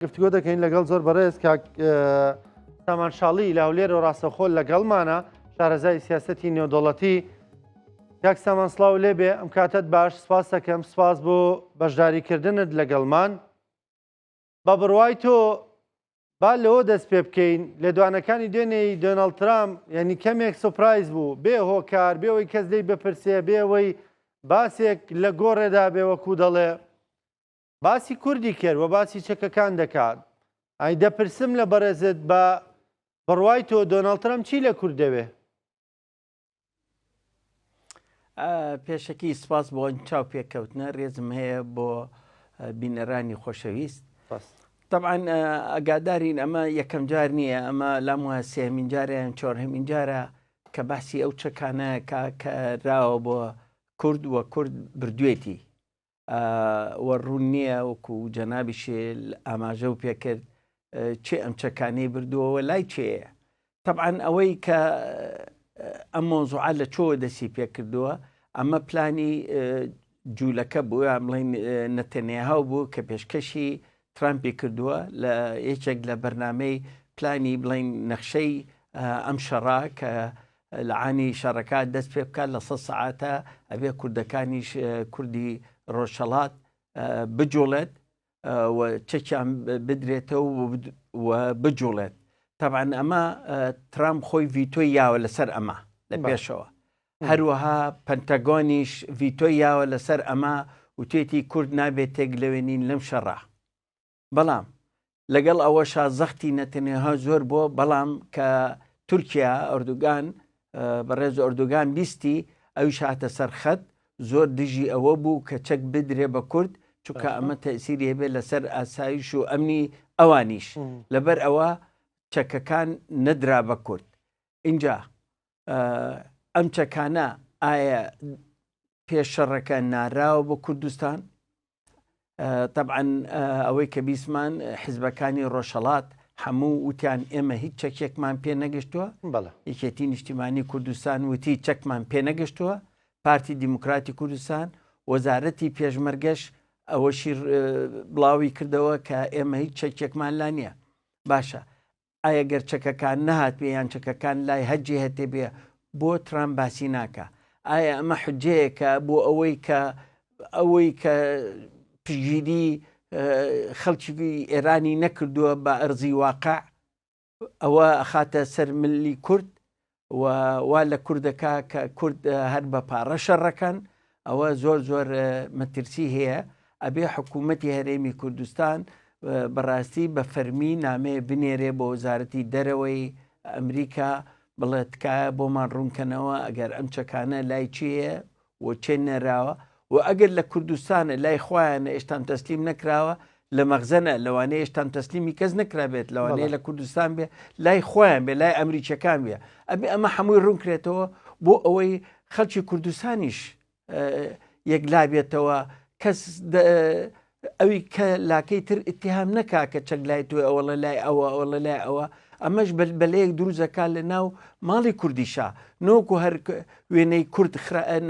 گفتگۆ دەکەین لەگەڵ زۆر بەڕێز کاک سامان شاڵی لە هەولێرەوە ڕاستەوخۆ لەگەڵمانە شارەزای سیاسەتی نێودەوڵەتی. کاک سامان سڵاو لێبێ، ئەم کاتەت باش، سپاس دەکەم، سپاس بۆ بەشداریکردنت لەگەڵمان. بە بڕوای تۆ با لەوە دەست پێ بکەین، لێدوانەکانی دوێنێی دۆناڵد ترامپ یعنی کەمێک surprise بوو، بێ هۆکار، بێ ئەوەی کەس لێی بپرسێ، بێ ئەوەی باسێک لە گۆڕێدا بێ وەکوو دەڵێ باسی کوردی کرد و باسی چەکەکان دەکات. ئەی دەپرسم لە بەڕێزت بە بڕوای تۆ دۆناڵد ترەمپ چی لە کورد دەوێ؟ پێشەکی سپاس بۆ چاو پێکەوتنە ڕێزم هەیە بۆ بینەرانی خۆشەویست. طبعا ئەگادارین ئەمە یەکەم جار نییە ئەمە لام وایە سێهەمین جارە یان چوارهەمین جارە کە باسی ئەو چەکانە کە راوە بۆ کورد و کورد بردوێتی و ڕوون نییە وەکو جەنابیشی ئاماژە و پێکرد چێ ئەم چەکانەی بردووەوە لای چێیە تەبعەن ئەوەی کە ئەم مۆزوعە لە چۆوە دەسی پێکردووە ئەمە پلانی جوولەکە بوو یان بڵین نەتەنیاهاو بوو کە پێشکەشی ترامپی کردووە لە یەکێک لە بەرنمەی پلانی بڵین نەخشەی ئەم شەڕا کە لە عانی شەڕەکە دەست پێ بکات لە سە سەعاتە ئەبێ کوردەکانیش کوردی ڕۆژهەڵات بجوڵێت و چەکیان بدرێتەوە و بجوڵێت تەبعەن ئەمە ترامپ خۆی ڤیتۆی یاوە لەسەر ئەمە لە پێشەوە هەروەها پەنتەگۆنیش ڤیتۆی یاوە لەسەر ئەمە وتێتی کورد نابێت تێک لەوێنین لەم شەڕە بەڵام لەگەڵ ئەوەشا زەختی نەتەنیاهۆ زۆر بووە، بەڵام کە تورکیا، ئەردوگان، بەڕێز ئەردوگان بیستی، ئەویش هاتە سەر خەت، زۆر دژی ئەوە بوو کە چەک بدرێ بە کورد، چونکە ئەمە تەئسیری هەبێ لەسەر ئاسایش و ئەمنی ئەوانیش. لەبەر ئەوە چەکەکان نەدرا بە کورد. ئینجا ئەم چەکانە ئایا پێش شەڕەکە ناراوە بۆ کوردستان؟ تەبعەن ئەوەی کە بیستمان حزبەکانی ڕۆژهەڵات هەموو وتیان ئێمە هیچ چەکێکمان پێ نەگەشتووە یەکێتی نیشتیمانی کوردستان وتی چەکمان پێ نەگەشتووە پارتی دیموکراتی کوردستان وەزارەتی پێشمەرگەش ئەوەشی بڵاوی کردەوە کە ئێمە هیچ چەکێکمان لا نییە باشە ئایا گەر چەکەکان نەهاتبێ یان چەکەکان لای هەر جیهەتێ بێ بۆ ترامپ باسی ناکا؟ ئایا ئەمە حوجەیەکە بۆ ئەوەی کە ئەوەی کە پشتگیری خەڵکی ئێرانی نەکردووە بە ئەرزی واقع ئەوە ئەخاتە سەر ملی کورد و وا لە کوردەکە کە کورد هەر بە پاڕە شەڕەکەن ئەوە زۆر زۆر مەترسی هەیە ئەبێ حکوومەتی هەرێمی کوردستان بەڕاستی بە فەرمی نامەیە بنێرێ بۆ وەزارەتی دەرەوەی ئەمریکا بڵێ تکایە بۆمان ڕوونکەنەوە ئەگەر ئەم چەکانە لای کێیە و چێ نەراوە و ئەگەر لە کوردستانە لای خۆیانە ئێشتان تەسلیم نەکراوە لە مەخزەنە لەوانەیە ئێشتان تەسلیمی کەس نەکرابێت لەوانەیە لە کوردستان بێ لای خۆیان بێ لای ئەمریکیەکان بێ ئەبێ ئەمە هەمووی ڕوونکرێتەوە بۆ ئەوەی خەڵکی کوردستانیش یەکلا بێتەوە کەس ئەوی کە لاکەی تر اتهام نەکا کە چەک لای تۆی ئەوەڵە لای ئەوە ئەوەڵە لای ئەوە ئەمەش بەلەیەک دروزەکە لە ناو ماڵی کوردیشا نۆکو هەر وێنەی کورد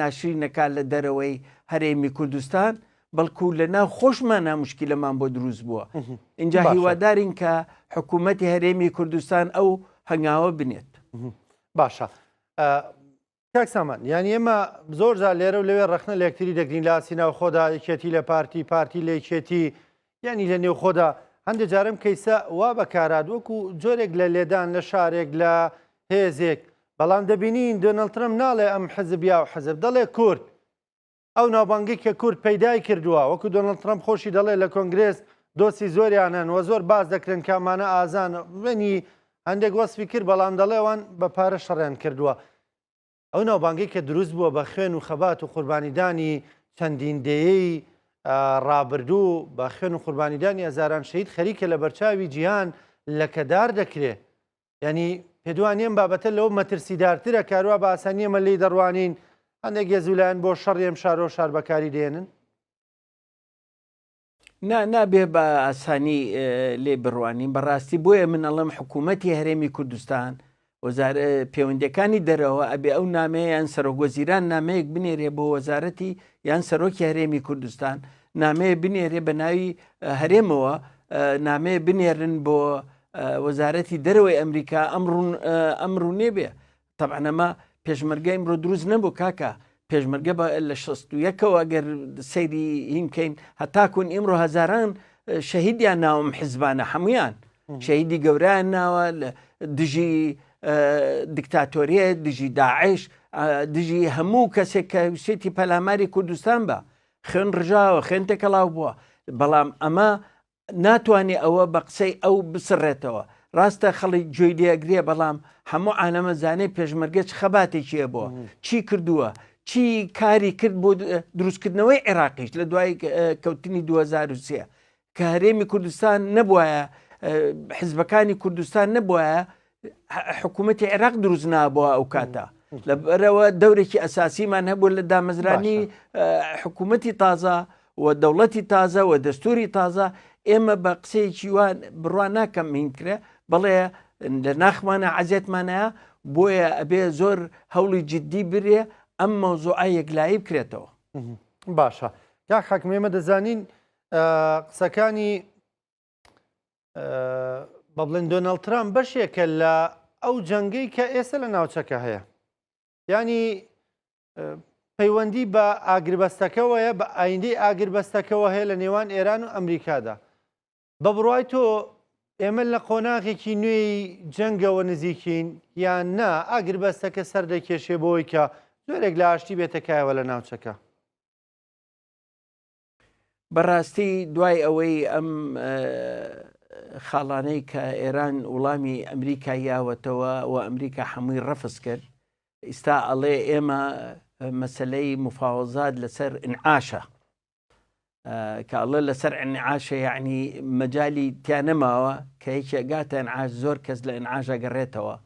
ناشرینەکە لە دەرەوەی هەرێمی کوردستان بەڵکو لە ناو خۆشمانە مشکلەمان بۆ دروست بووە اینجا هیوادارین کە حکوومەتی هەرێمی کوردستان ئەو هەنگاوە بنێت. باشە کاک سامان یانی ئێمە زۆر جار لێرە و لەوێ ڕەخنە لە یەکتری دەگرین لە ئاستی ناوخۆدا یەکێتی لە پارتی پارتی لە یەکێتی یانی لە نێوخۆدا هەندێک جارم کەیسە وا بەکارات وەکو جۆرێک لە لێدان لە شارێک لە هێزێک بەڵام دەبینین دۆناڵد ترەمپ ناڵێ ئەم حزب یا و حزب دەڵێ کورد ئەو ناوبانگەی کە کورد پەیدای کردووە، وەکو دۆناڵد ترەمپ خۆشی دەڵێت لە کۆنگرێس دۆستی زۆریان هەن و زۆر باس دەکرێن کە ئەمانە ئازان، یەنی هەندێک وەسفی کرد بەڵام دەڵێ ئەوان بە پارە شەڕیان کردووە. ئەو ناوبانگەی کە دروست بووە بە خوێن و خەبات و قوربانیدانی چەندین دەیەی ڕابردوو، بە خوێن و قوربانیدانی هەزاران شەهید خەریکە لە بەرچاوی جیهان لەکەدار دەکرێ. یانی پێت وا نییە ئەم بابەتە لەوە مەترسیدارترە کە هەروا بە ئاسانی ئێمە لێی دەڕوانین هەندێک هێز و لایەن بۆ شەڕی ئەم شارۆ شار بەکاری دێنن؟ نا نابێ بە ئاسانی لێ بڕوانین بەڕاستی بۆیە من ئەڵم حکوومەتی هەرێمی کوردستان وەزار پەیوەندەکانی دەرەوە ئەبێ ئەو نامەیە یان سەرۆک وەزیران نامەیەک بنێرێ بۆ وەزارەتی یان سەرۆکی هەرێمی کوردستان نامەیە بنێرێ بە ناوی هەرێمەوە. نامەیە بنێرن بۆ وەزارەتی دەرەوەی ئەمریکا ئەم ڕوونێ بێ تەبعەن ئەمە پێشمەرگە ئیمڕۆ دروست نەبوو کاکە پێشمەرگە بە لە 61ەوە گەر سەیری هین کەین هەتاکوون ئیمڕۆ هەزاران شەهیدیان ناوم حزبانە هەمویان شەهیدی گەورەیان ناوە دژی دیکتاتۆریە دژی داعش دژی هەموو کەسێک کە وسێتی پەلاماری کوردستان بە خوێن ڕژاوە خوێن تێکەڵاو بووە بەڵام ئەمە ناتوانێ ئەوە بە قسەی ئەو بسڕێتەوە. ڕاستە خەڵک گوێی لێ ئەگرێ بەڵام هەموو عالەم ئەزانێ پێشمەرگە چ خەباتێکی هەبووە، چی کردووە، چی کاری کرد بۆ دروستکردنەوەی عێراقیش لە دوای کەوتنی 2003 کە هەرێمی کوردستان نەبوایە حزبەکانی کوردستان نەبوایە حکوومەتی عێراق دروست نابووە ئەو کاتە لەبەرەوە دەورێکی ئەساسیمان هەبوو لە دامەزرانی حکوومەتی تازە و دەوڵەتی تازە و دەستوری تازە ئێمە بە قسەیەکی وان بڕوا ناکەم هینکرێ بەڵێ لە ناخمانە عەزێتمانەیە بۆیە ئەبێ زۆر هەوڵی جددی برێ ئەم مەوزوعە یەکلایی بکرێتەوە. باشە کاک حاکم ئێمە دەزانین قسەکانی بە بڵێن دۆناڵد ترامپ بەشێکە لە ئەو جەنگەی کە ئێستا لە ناوچەکە هەیە ینی پەیوەندی بە ئاگربەستەکەوەیە بە ئایندەی ئاگربەستەکەوە هەیە لە نێوان ئێران و ئەمریکادا بە بڕای تۆ ئێمە لە قۆناغێکی نوێی جەنگەوە نزیکین یان نا ئاگربەستەکە سەر دەکێشێ بۆی کە زۆرێک لە ئاشتی بێتە کایەوە لە ناوچەکە. بەڕاستی دوای ئەوەی ئەم خاڵانەی کە ئێران وڵامی ئەمریکا یاوەتەوە و ئەمریکا هەمووی ڕەفز کرد ئیستا ئەڵێ ئێمە مەسلەی مفاوەزات لەسەر ئینعاشە کە ئەڵێ لەسەر ئینعاشە یعنی مەجای تیا نەماوە کە یەکێ گاتە ئینعاش زۆر کەس لە ئینعاشە گەڕێتەوە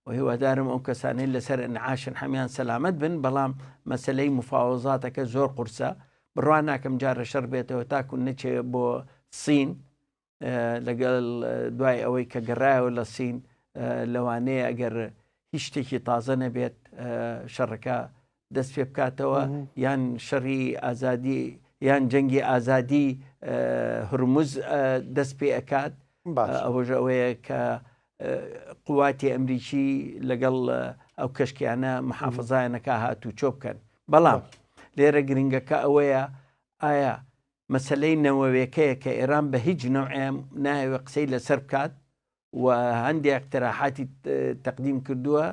و هیوادارم ئەو کەسانەی لەسەر ئەنعاشن هەمیان سەلامەت بن بەڵام مەسلەی مفاوەزاتەکە زۆر قورسە بڕوا ناکەم جارە شەڕ بێتەوە تاکو نەچێ بۆ سین لەگەڵ دوای ئەوەی کە گەڕایەوە لە سین لەوانەیە ئەگەر هیچ شتێکی تازە نەبێت شەڕەکە دەست پێ بکاتەوە یان شەڕی ئازادی یان جەنگی ئازادی هرمز دەست پێ ئەکات ئەوەش ئەوەیە کە قوواتی ئەمریکی لەگەڵ ئەو کەشکیانە محافزایانەکە هاتوو چۆ بکەن بەڵام لێرە گرنگەکە ئەوەیە ئایا مەسلەی نەوەوێکەیە کە ئێران بە هیچ نەوعێ نایەوێ قسەی لەسەر بکات و هەندێک اقتراحاتی تەقدیم کردووە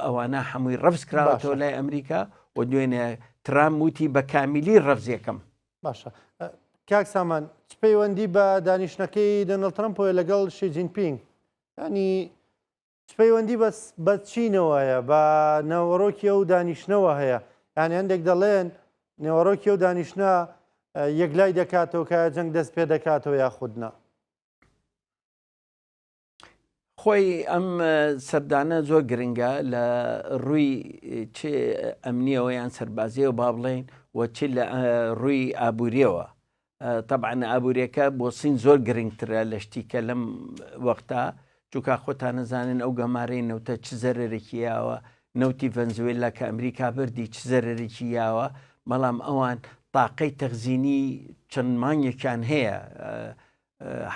ئەوانە هەمووی ڕەفز کراوەتەوە لای ئەمریکا و دوێنێ ترام وتی بە کامیلی ڕەفزیەکەم. باشە کاک سامان چ پەیوەندی بە دانیشتنەکەی دۆناڵد ترەمپەوە لەگەڵ شی جین پینگ ینی چ پەیوەندی بەس بە چینەوە هەیە بە ناوەڕۆکی ئەو دانیشتنەوە هەیە یان هەندێک دەڵێن نێوەڕۆکی ئەو دانیشتە یەکلای دەکاتەوە کە جەنگ دەست پێ دەکاتەوە یاخود نا. خۆی ئەم سەردانە زۆر گرنگە لە ڕووی چ ئەمنیەوە یان سەربازیەوە با بڵێین و چ لە ڕووی ئابووریەوە تەبعەن ئابووریەکە بۆ سین زۆر گرنگترە لە شتی کە لەم وەختا چووکە خۆتان نەزانن ئەو گەمارەی نەوتە چ زەرەرێکی یاوە نەوتی ڤەنزوێلا کە ئەمریکا بردی چ زەرەرێکی یاوە بەڵام ئەوان تاقەی تەخزینی چەند مانگێکیان هەیە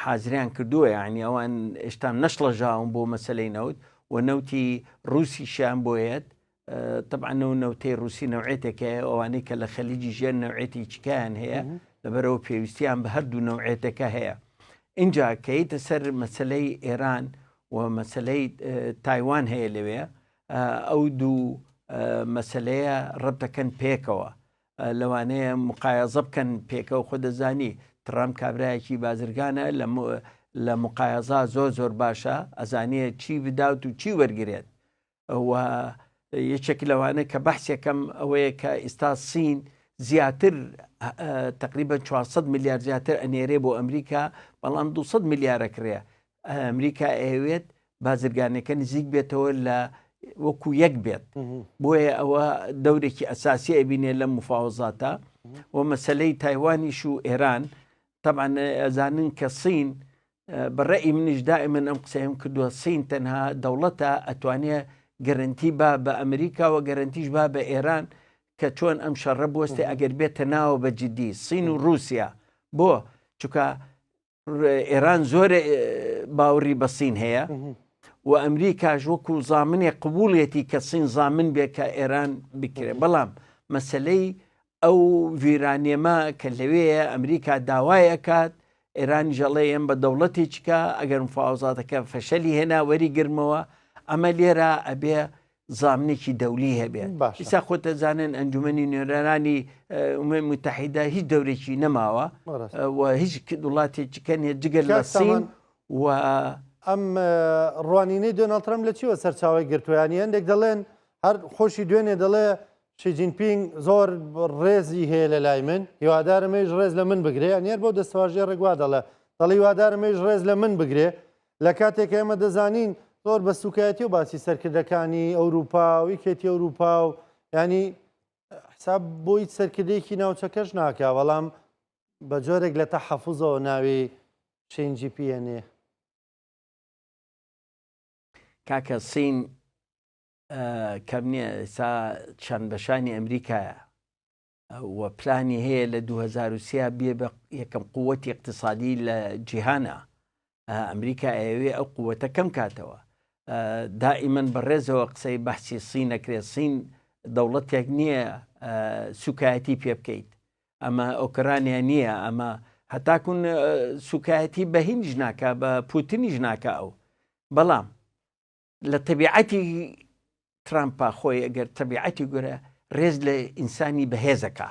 حازریان کردووە یعنی ئەوان ئێشتا نەشڵەژاون بۆ مەسلەی نەوت و نەوتی ڕووسیشیان بۆیەت طبعا ئەو نەوتەی ڕووسی نەوعێتێک هەیە ئەوانەی کە لە خەلیجی ژێر نەوعێتی چکیان هەیە لەبەرەوە پێویستیان بە هەردوو نەوعێتەکە هەیە اینجا کەیتە سەر مەسلەی ئێران و مەسلەی تایوان هەیە لەوێ ئەو دوو مەسلەیە ڕەت دەکەن پێکەوە لەوانەیە مقایەزە بکەن پێکەوە خۆ دەزانی تڕام کابرایەکی بازرگانە لە مقایەزا زۆر زۆر باشە ئەزانێ چی بداوت و چی وەرگێت و یەکێک لەوانە کە بەحسێکەم ئەوەیە کە ئیستا سین زیاتر تقریبا 400 میلیارد زیاتر ئەنێرێ بۆ ئەمریکا بەڵام 200 میلیارە کرێ ئەمریکا ئەیەوێت بازرگانەکە نزیک بێتەوە لە وەکو یەک بێت بۆیە ئەوە دەورێکی ئەساسی ئەبینێ لە مفاوەزاتە و مەسلەی تایوانیش و ئێران طبعا ئەزانن کە سین بەڕێی منیش دائما ئەم قسەیەم کردووە سین تەنها دەوڵەتە ئەتوانێ گەرنتی با بە ئەمریکا و گەرنتیش با بە ئێران کە چۆن ئەم شەڕە بوەستێ ئەگەر بێتە ناوە بە جدی سین و رووسیا بۆ چکە ئێران زۆر باوەڕی بە سین هەیە و ئەمریکاش وەکو زامنێک قبوڵێتی کە سین زامن بێ کە ئێران بکرێ بەڵام مەسلەی ئەو ڤیرانێمە کە لەوەیە ئەمریکا داوای ئەکات ئێران ژەڵێ ئێم بە دەوڵەتێککە ئەگەر مفاوەزاتەکە فەشەلی هێنا وەری گرمەوە ئەمە لێرە ئەبێ زامنێکی دەولی هەبێت ئیسا خۆت دەزانن ئەنجومەنی نوێنەرانی ئومەی متحیدە هیچ دەورێکی نەماوە و هیچ وڵاتێکی کە نیە جگەل لە سین و ئەم ڕوانینەی دۆناڵد ترەمپ لە چیوە سەرچاوی گرتووە؟ یانی هەندێک دەڵێن هەر خۆشی دوێنێ دەڵێ شی جینپینگ زۆر ڕێزی هەیە لە لای من هیوادارم ئەویش ڕێز لە من بگرێ یانی هەر بەو دەستەواژەیە ڕێک وا دەڵێ دەڵێ هیوادارم ئەویش ڕێز لە من بگرێ لە کاتێک ئێمە دەزانین زۆر بە سوکایەتی و باسی سەرکردەکانی ئەوروپا و یەکێتی ئەوروپا و ینی حساب بۆ هیچ سەرکردەیەکی ناوچەکەش ناکا بەڵام بە جۆرێک لە تەحەفوزەوە ناوی شینجی پیێنێ. کاکە سین کەم نییە ئێستا چەند بەشانی ئەمریکایە و پلانی هەیە لە 2030 بێ بە یەکەم قووەتی اقتصادی لە جیهانە ئەمریکا ئەیەوێ ئەو قووەتە کەم کاتەوە دائیمەن بەڕێزەوە قسەی بەحسی سین نەکرێت سین دەوڵەتێک نییە سوکایەتی پێ بکەیت ئەمە ئۆکرانیا نییە ئەمە هەتاکون سوکایەتی بە هینیش ناکە بە پوتنیش ناکە ئەو بەڵام لە تەبیعەتی ترامپا خۆی ئەگەر تەبیعەتی گورە ڕێز لە ئینسانی بەهێزەکە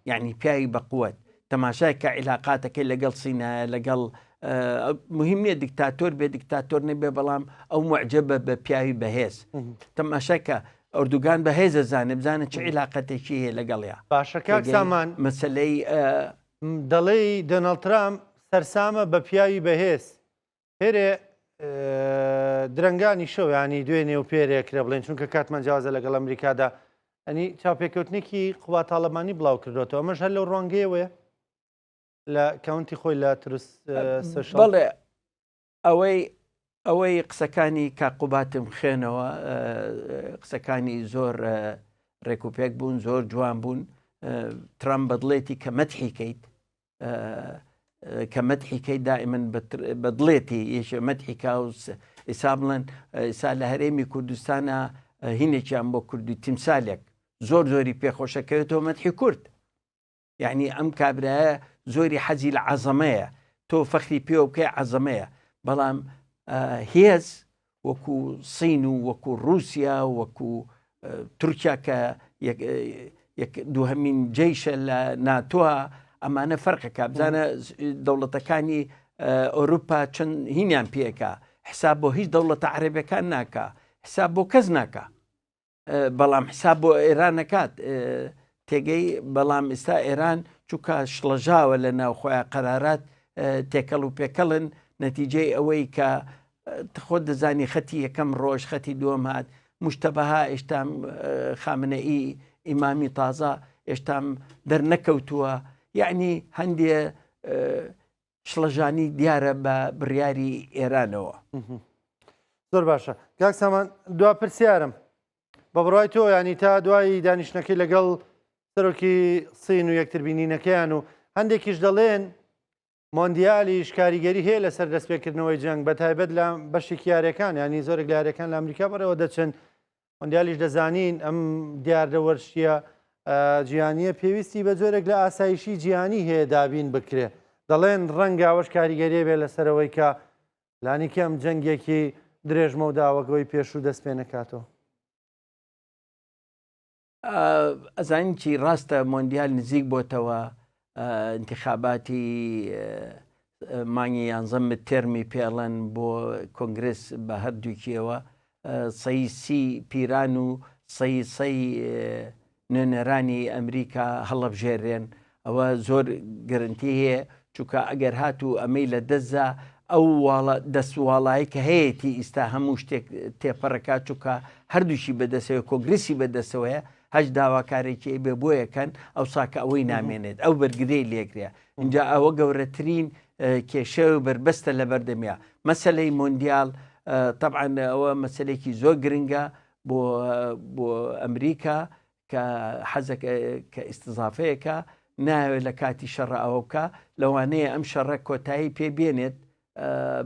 یعنی پیاوی بەقوت تەماشای کە عیلاقاتەکەی لەگەڵ سینایە لەگەڵ مهم نییە دیکتاتۆر بێ دیکتاتۆر نەبێ بەڵام ئەو معجبە بە پیاوی بەهێز تەماشای کە ئەردوگان بەهێزە زانێ بزانە چ عیلاقەتێکی هەیە لەگەڵیا باشە کاک سامان مەسلەی دەڵێی دۆناڵد ترامپ سەرسامە بە پیاوی بەهێز پێرێ درەنگانی شەو ینی دوێنێ و پێرێ کرێ بڵێن چونکە کاتمان جیاوازە لەگەڵ ئەمریکادا ئەنی چاوپێکەوتنێکی قوباد تاڵەبانی بڵاو کردوێتەوە ئەمەش هەر لەو ڕوانگەیەوەیە لە کاونتی خۆی لە Truth Social بەڵێ ئەوەی ئەوەی قسەکانی کاقوباتم خوێنەوە قسەکانی زۆر ڕێکوپێک بوون زۆر جوان بوون ترامپ بەدڵێتی کە مەتحی کەیت کە مەتحی کەی دائیمەن بە دڵێتی یەکێ مەتحی کا و ئیسا بڵێن ئیسا لە هەرێمی کوردستانە هینێکیان بۆ کوردی تیمسالێک زۆر زۆری پێخۆشەکەوێتەوە مەتحی کورد یعنی ئەم کابرایە زۆری حەزی لە عەزەمەیە تۆ فەخری پێوە بکەی عەزەمەیە بەڵام هێز وەکو سین و وەکو رووسیا وەکو تورکیا کە دووهەمین جەیشە لە ناتۆە ئەمانە فەرقەکە بزانە دەوڵەتەکانی ئەوروپا چەند هینیان پێکا حساب بۆ هیچ دەوڵەتە عەربەکان ناکا حساب بۆ کەس ناکا بەڵام حساب بۆ ئێران نەکات تێگەی بەڵام ئێستا ئێران چووکە شڵەژاوە لە ناوخۆیان قەرارات تێکەڵ و پێکەڵن نەتیجەی ئەوەی کە خۆت دەزانی خەتی یەکەم ڕۆژ خەتی دووەم هات مشتەبەها ئێشتام خامنەئی ئیمامی تازە ئێشتام دەرنەکەوتووە یعنی هەندێ شڵەژانی دیارە بە بڕیاری ئێرانەوە. زۆر باشە کاک سامان دوا پرسیارم بە بڕای تۆ ینی تا دوای دانیشتنەکەی لەگەڵ سەرۆکی سین و یەکتر بینینەکەیان و هەندێکیش دەڵێن مۆندیالیش کاریگەری هەیە لەسەر دەستپێکردنەوەی جەنگ بە تایبەت لە بەشێکی یاریەکان ینی زۆرێک لە یاریەکان لە ئەمریکا بەڕێوە دەچن مۆندیالیش دەزانین ئەم دیاردە وەرزشیە جیهانیە پێویستی بە جۆرێک لە ئاسایشی جیهانی هەیە دابین بکرێ دەڵێن ڕەنگە ئەوەش کاریگەریە بێ لەسەرەوەی کە لانی کەم جەنگێکی درێژمەودا وەک ئەوەی پێشوو دەست پێ نەکاتەوە. ئەزانین چی ڕاستە مۆندیال نزیک بۆتەوە انتخاباتی مانگی یانزە متێرمی پێڵەن بۆ کۆنگرس بە هەردووکیەوە سەی سی پیران و سەی سەی نوێنەرانی ئەمریکا هەڵەبژێرێن ئەوە زۆر گرنتی هەیە چونکە ئەگەر هاتوو ئەمەی لە دەستدا ئەو واڵە دەست واڵایی کە هەیەتی ئیستا هەموو شتێک تێپەڕەکە چونکە هەردووشی بەدەسەوە کۆگرسی بەدەسەوەیە هەش داواکارێکی بێ بۆ یەکەن ئەو ساکە ئەوەی نامێنێت ئەو بەرگری لێگرێ اینجا ئەوە گەورەترین کێشە و بەربەستە لە بەردەمیا مەسلەی مۆندیال طبعا ئەوە مەسلێکی زۆر گرنگە بۆ بۆ ئەمریکا کە حەزەکە کە ئیستزافەیەکە. نایەوێت لە کاتی شەڕە ئەوە بکا لەوانەیە ئەم شەڕە کۆتایی پێ بێنێت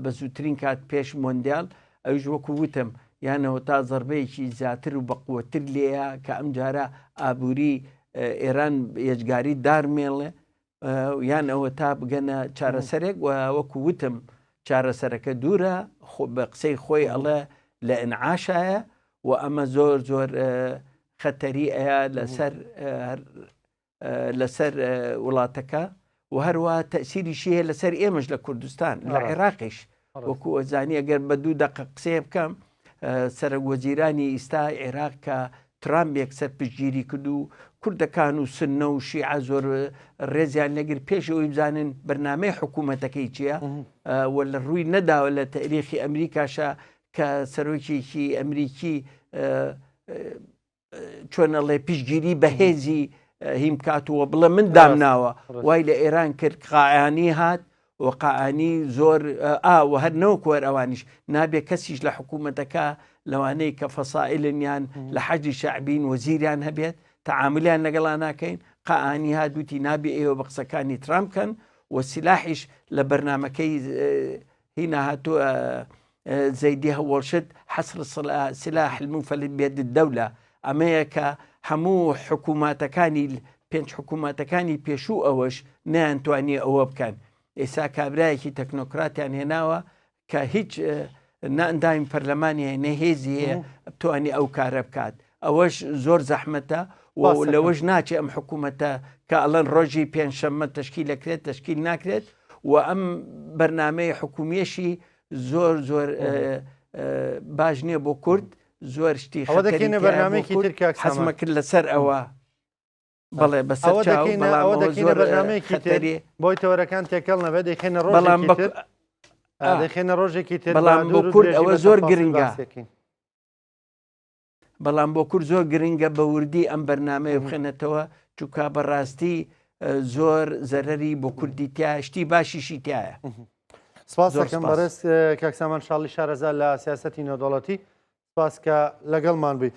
بە زووترین کات پێش مۆندیال ئەویش وەکو وتم یانەوە تا زەربەیەکی زیاتر و بەقوەتر لێیە کە ئەم جارە ئابووری ئێران یەجگاری دارمێڵێ یان ئەوە تا بگەنە چارەسەرێک و وەکو وتم چارەسەرەکە دوورە بە قسەی خۆی ئەڵێ لە ئەنعاشایە و ئەمە زۆر زۆر خەتەری ئەیە لەسەر لەسەر وڵاتەکە و هەروە تەسیریشی هەیە لەسەر ئێمەش لە کوردستان لە عێراقیش وەکو ئەزانی ئەگەر بە دوو دقە قسەیە بکەم سەرەک وەزیرانی ئیستا عێراق کە ترامپ یەکسەر پشتگیری کرد و کوردەکان و سنە و شیعە زۆر ڕێزیان لەگر پێش ئەوی بزانن بەرنمەی حکوومەتەکەی چییە و لە ڕووی نەداوە لە تاریخی ئەمریکاشە کە سەرۆکێکی ئەمریکی چۆن ئەڵێ پشتگیری بەهێزی هیم بکاتەوە بڵێ من دامناوە وای لە ئێران کرد قائانی هات و قائانی زۆر ئا و هەر نەوەکو هەر ئەوانیش نابێ کەسیش لە حکوومەتەکە لەوانەیە کە فەسائلن یان لە حەجی شەعبین وەزیریان هەبێت تەعاملیان لەگەڵا ناکەین قائانی هات وتی نابێ ئێوە بە قسەکانی ترامپ کەن و سیلاحیش لە بەرنمەکەی هینا هاتووە زەیدی هەوەڵشت حەسر سلاح المنفلت بيد الدولة ئەمەیە کە هەموو حکووماتەکانی پێنج حکووماتەکانی پێشوو ئەوەش نەیانتوانی ئەوە بکەن ئێستا کابرایەکی تەکنۆکراتیان هێناوە کە هیچ نە ئەندامی پەرلەمانی هەیە نە هێزی هەیە بتوانێ ئەو کارە بکات ئەوەش زۆر زەحمەتە و لەوەش ناچێ ئەم حکوومەتە کە ئەڵەن ڕۆژی پێنجشەممە تەشکیل دەکرێت تەشکیل ناکرێت و ئەم بەرنمەی حکومیەشی زۆر زۆر باش نییە بۆ کورد زۆر شتی ئەوە دەکەینە بەرنمەیەکی تر کاک حەزمە کرد لەسەر ئەوە بەڵێ بەسەر چاو بەڵام ئەوە دەکەینە بەرنمەیەکی تر بۆی تەوەرەکان تێکەڵ نەبێت دەیخەینە ڕۆژێکی تر دەیخەینە ڕۆژێکی تر بەڵام بۆ کورد ئەوە زۆر گرنگە بەڵام بۆ کورد زۆر گرنگە بە وردی ئەم بەرنمەیە بخێنێتەوە چووکە بەڕاستی زۆر زەرری بۆ کوردی تیا شتی باشیشی تایە. سپاس دەکەم بەڕێز کاک سامان شاڵی شارەزا لە سیاسەتی نێودەوڵەتی سپاس کە لەگەڵمان بووی.